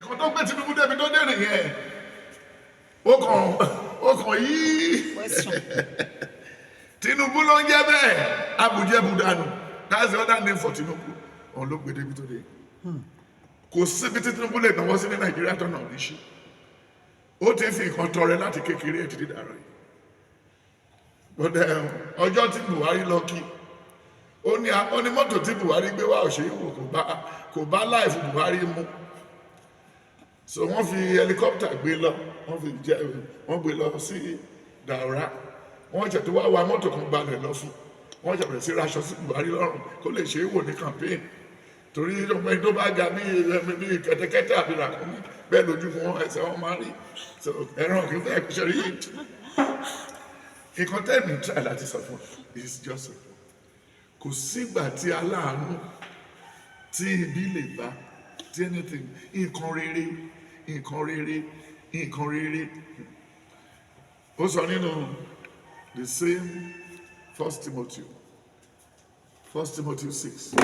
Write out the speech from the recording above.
Nǹkan tó gbé Tinubu débi tó dé nìyẹn. Ó kàn yí Question. Tinubu ló ń jẹ́ bẹ́ẹ̀, abùjẹ́bùdànù. That's the other name for Tinubu. Òun ló gbé débi tó dé. Kò síbi tí Tinubu lè náwó sí ní Nàìjíríà tó náà ní ṣe. Ó ti fi nǹkan tọrẹ láti kékeré ẹ̀ títí dàrọ yìí. But ọjọ́ tí Buhari lọ kí, ó ní mọ́tò tí Buhari gbé wá òṣèré wò, kò bá life Buhari mu. So wọ́n fi helicopter gbé lọ, wọ́n fi jẹ, wọ́n gbé lọ sí Daura. Wọ́n ṣètò wá wa mọ́tò kan gbalẹ̀ lọ fún wọ́n, ṣàbẹ̀rẹ̀ sí raṣọ sí Buhari lọ́rùn kó lè ṣe é wò ní campaign, torí ọmọ ẹni tó bá ga bí kẹ́tẹ́kẹ́tẹ́ àbí ràkúnmí bẹ́ẹ̀ lójú wọn, ẹsẹ̀ wọn máa rí. So ẹran kì í fẹ́ ṣe rí. Nǹkan tẹ́mi try láti sọ fún is just simple. Kò sígbà tí aláàánú tí ibi lè bá tí anything, nǹkan rere, nǹkan rere, nǹkan rere. Ó sọ nínú the same First Timothy, First Timothy 6.